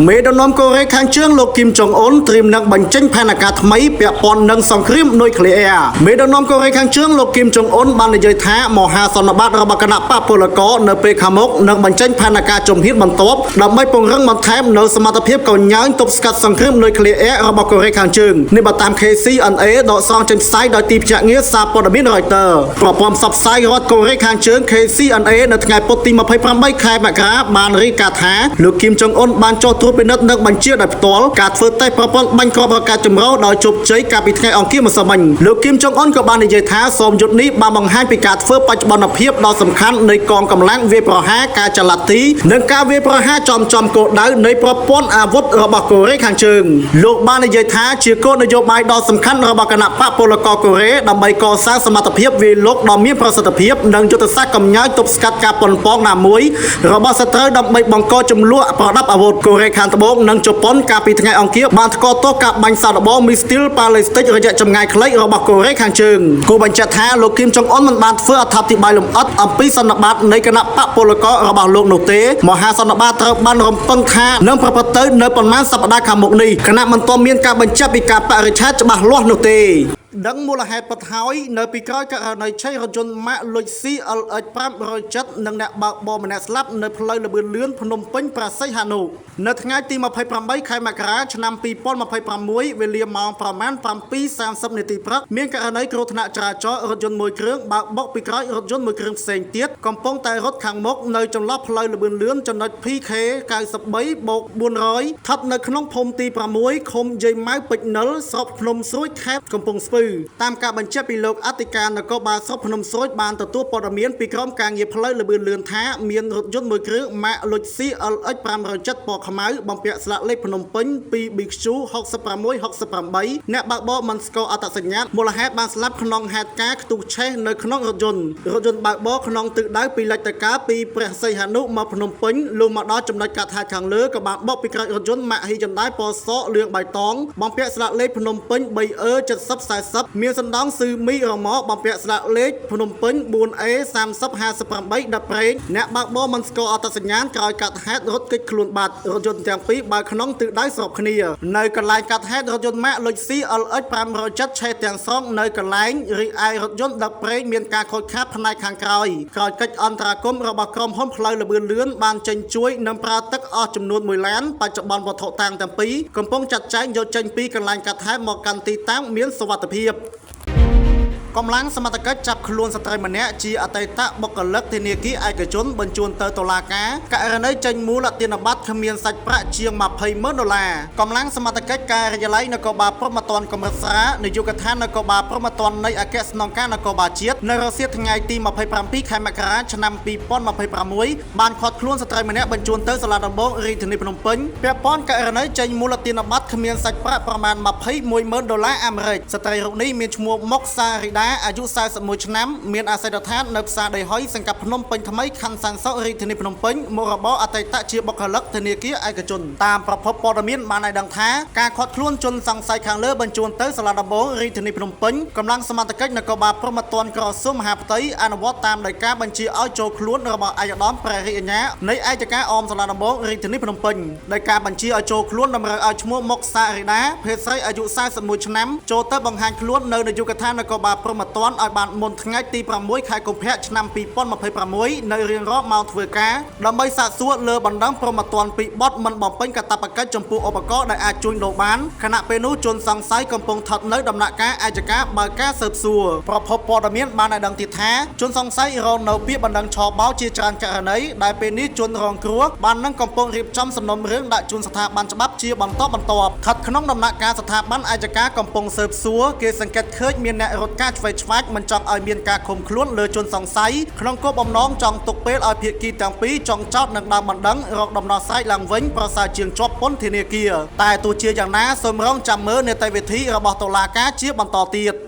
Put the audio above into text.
មេដឹកនាំកូរ៉េខាងជើងលោកគីមចុងអ៊ុនត្រៀមនឹងបញ្ចេញផែនការថ្មីពាក់ព័ន្ធនឹងសង្គ្រាមនុយក្លេអ៊ែរមេដឹកនាំកូរ៉េខាងជើងលោកគីមចុងអ៊ុនបាននិយាយថាមហាសន្និបាតរបស់គណៈបកពលករនៅពេលខាងមុខនឹងបញ្ចេញផែនការជំហានបន្ទាប់ដើម្បីពង្រឹងបន្ថែមនូវសមត្ថភាពកញ្ញើញទប់ស្កាត់សង្គ្រាមនុយក្លេអ៊ែររបស់កូរ៉េខាងជើងនេះបើតាម KCNA ដកស្រង់ចេញផ្សាយដោយទីភ្នាក់ងារសារព័ត៌មាន Reuters ប្រព័ន្ធផ្សព្វផ្សាយរដ្ឋកូរ៉េខាងជើង KCNA នៅថ្ងៃពុធទី28ខែមករាបានរាយការណ៍ថាលោកគីមចុងអ៊ុនបានចុះត្រួតពិនិត្យនិងបញ្ជាដោយផ្ទាល់ការធ្វើតេស្តប្រព័ន្ធបាញ់គ្រាប់រ៉ុកែតចម្រុះដោយជោគជ័យកាលពីថ្ងៃអង្គារម្សិលមិញលោកគីមចុងអ៊ុនក៏បាននិយាយថាសូមយុទ្ធនេះបានបង្ហាញពីការធ្វើបច្ចុប្បន្នភាពដ៏សំខាន់នៃកងកម្លាំងវាយប្រហារការចល័តទីនិងការវាយប្រហារចំចំគោលដៅនៃប្រព័ន្ធអាវុធរបស់កូរ៉េខាងជើងលោកបាននិយាយថាជាគោលនយោបាយដ៏សំខាន់របស់គណៈបកពលករកូរ៉េដើម្បីកសាងសមត្ថភាពវាយលុកដ៏មានប្រសិទ្ធភាពនិងយុទ្ធសាស្ត្រកំញើញទប់ស្កាត់ការប៉ុនប៉ងណាមួយរបស់សត្រូវដើម្បីបង្កចំនួនប្រដាប់អាវុធកូរ៉េខាងត្បូងនិងជប៉ុនកាលពីថ្ងៃអង្គារបានថ្កោលទោសការបាញ់សាកល្បងមីស្ទីលប៉ាឡេស្ទិករយៈចម្ងាយខ្លីរបស់កូរ៉េខាងជើងគូបញ្ជាក់ថាលោកគីមចុងអ៊ុនមិនបានធ្វើអត្ថាធិប្បាយលម្អិតអំពីសន្និបាតនៃគណៈបកពលកររបស់លោកនោះទេមហាសន្និបាតត្រូវបានរំពឹងថានឹងប្រព្រឹត្តទៅនៅប៉ុន្មានសប្តាហ៍ខាងមុខនេះគណៈមិនទាន់មានការបញ្ជាក់ពីការបរិច្ឆេទច្បាស់លាស់នោះទេដឹងមូលហេតុពិតហើយនៅពីក្រោយករណីឆេះរថយន្តម៉ាកលុច CLX 570និងអ្នកបើកបរម្នាក់ស្លាប់នៅផ្លូវល្បឿនលឿនភ្នំពេញប្រាសីហនុនៅថ្ងៃទី28ខែមករាឆ្នាំ2026វេលាម៉ោងប្រមាណ7:30នាទីព្រឹកមានករណីគ្រោះថ្នាក់ចរាចរណ៍រថយន្តមួយគ្រឿងបើកបុកពីក្រោយរថយន្តមួយគ្រឿងផ្សេងទៀតកំពុងតែរត់ខាងមុខនៅចន្លោះផ្លូវល្បឿនលឿនចំណុច PK 93បូក400ស្ថិតនៅក្នុងភូមិទី6ឃុំយាយម៉ៅពេជ្រនិលស្រុកភ្នំស្រួយខេត្តកំពង់ស្ពឺតាមការបញ្ជាក់ពីលោកអធិការនគរបាលស្រុកភ្នំស្រួយបានទទួលព័ត៌មានពីក្រុមការងារផ្លូវល្បឿនលឿនថាមានរថយន្តមួយគ្រឿងម៉ាកលុច CLX 570ពណ៌ខ្មៅបំពាក់ស្លាកលេខភ្នំពេញ 2BQ 6668អ្នកបើកបរមិនស្គាល់អត្តសញ្ញាណមូលហេតុបានស្លាប់ក្នុងហេតុការណ៍ខ្ទុះឆេះនៅក្នុងរថយន្តរថយន្តបើកបរក្នុងទិសដៅពីលិចតកាពីព្រះសីហនុមកភ្នំពេញលុះមកដល់ចំណុចកាត់ហេតុខាងលើក៏បានបុកពីក្រោយរថយន្តម៉ាកហ៊ីយន់ដាយពណ៌សលឿងបៃតងបំពាក់ស្លាកលេខភ្នំពេញ 3E 7040មានសណ្ដងស៊ឺមីរម៉បំពាក់ស្លាកលេខភ្នំពេញ 4A 3058ដល់ប្រេងអ្នកបើកបរមិនស្គាល់អត្តសញ្ញាណក្រោយកាត់ហេតុរត់គេចខ្លួនបាត់រថយន្តទាំងពីរបើកក្នុងទិសដៅស្របគ្នានៅកន្លែងកាត់ហេតុរថយន្តម៉ាកលុច CLX 570ឆេះទាំងស្រុងនៅកន្លែងរីឯរថយន្តដឹកប្រេងមានការខូចខាតផ្នែកខាងក្រោយក្រោយកិច្ចអន្តរាគមន៍របស់ក្រុមហ៊ុនផ្លូវល្បឿនលឿនបានចេញជួយនិងប្រើទឹកអស់ចំនួន1ឡានបច្ចុប្បន្នវត្ថុតាងទាំងពីរកំពុងចាត់ចែងយកចេញពីកន្លែងកាត់ហេតុមកកាន់ទីតាំងមានសុវត្ថិភាពកម្លាំងសមត្ថកិច្ចចាប់ខ្លួនស្ត្រីម្នាក់ជាអតីតបុគ្គលិកធនាគារឯកជនបញ្ជូនទៅតុលាការករណីចេញមូលទានប័ត្រគ្មានសាច់ប្រាក់ជាង20ម៉ឺនដុល្លារកម្លាំងសមត្ថកិច្ចការិយាល័យនគរបាលព្រហ្មទណ្ឌកម្រិតស្រាលនាយកដ្ឋាននគរបាលព្រហ្មទណ្ឌនៃអគ្គស្នងការនគរបាលជាតិនៅរសៀលថ្ងៃទី27ខែមករាឆ្នាំ2026បានឃាត់ខ្លួនស្ត្រីម្នាក់បញ្ជូនទៅសាលាដំបងរាជធានីភ្នំពេញពាក់ព័ន្ធករណីចេញមូលទានប័ត្រគ្មានសាច់ប្រាក់ប្រមាណ21ម៉ឺនដុល្លារអាមេរិកស្ត្រីរូបនេះមានឈ្មោះមុកសារីដាអាយុ41ឆ្នាំមានអាសយដ្ឋាននៅផ្សារដីហុយសង្កាត់ភ្នំពេញថ្មីខណ្ឌសានសុខរាជធានីភ្នំពេញមុខរបរអតីតជាបុគ្គលិកធនាគារឯកជនតាមប្រភពព័ត៌មានបានឲ្យដឹងថាការឃាត់ខ្លួនជនសង្ស័យខាងលើបញ្ជូនទៅសាលាដំបងរាជធានីភ្នំពេញកម្លាំងសមត្ថកិច្ចនគរបាលព្រហ្មទណ្ឌក្រសួងមហាផ្ទៃអនុវត្តតាមដីកាបញ្ជាឲ្យចូលខ្លួនរបស់ឯកឧត្តមព្រះរាជអាជ្ញានៃឯកការអមសាលាដំបងរាជធានីភ្នំពេញដោយការបញ្ជាឲ្យចូលខ្លួនតម្រូវឲ្យឈ្មោះមុកសារីដាភេទស្រីអាយុ41ឆ្នាំចូលទៅបង្ហាញខ្លួននៅនាយកដ្ឋាននគរបាលព្រហ្មទណ្ឌឲ្យបានមុនថ្ងៃទី6ខែកុម្ភៈឆ្នាំ2026នៅរៀងរាល់ម៉ោងធ្វើការដើម្បីសាកសួរលើបណ្ដឹងព្រហ្មទណ្ឌពីបទមិនបំពេញកាតព្វកិច្ចចំពោះឧបករណ៍ដែលអាចជួញដូរបានខណៈពេលនោះជនសង្ស័យកំពុងស្ថិតនៅដំណាក់កាលឯកការបើកការស៊ើបសួរប្រភពព័ត៌មានបានឲ្យដឹងទៀតថាជនសង្ស័យរងនៅពាក្យបណ្ដឹងឆបោកជាច្រើនករណីដែលពេលនេះជនរងគ្រោះបាននឹងកំពុងរៀបចំសំណុំរឿងដាក់ជូនស្ថាប័នច្បាប់ជាបន្តបន្ទាប់ស្ថិតក្នុងដំណាក់កាលស្ថាប័នឯកការកំពុងស៊ើបសួរគេសង្កេតឃើញមានអ្នករត់ការឆ្វេងឆ្វាច់មិនចង់ឲ្យមានការឃុំខ្លួនលើជនសង្ស័យក្នុងគោលបំណងចង់ទុកពេលឲ្យភាគីទាំងពីរចង់ចោតនឹងដើមបណ្ដឹងរកដំណោះស្រាយឡើងវិញប្រសើរជាងជាប់ពន្ធនាគារតែទោះជាយ៉ាងណាសូមរងចាំមើលនីតិវិធីរបស់តុលាការជាបន្តទៀត។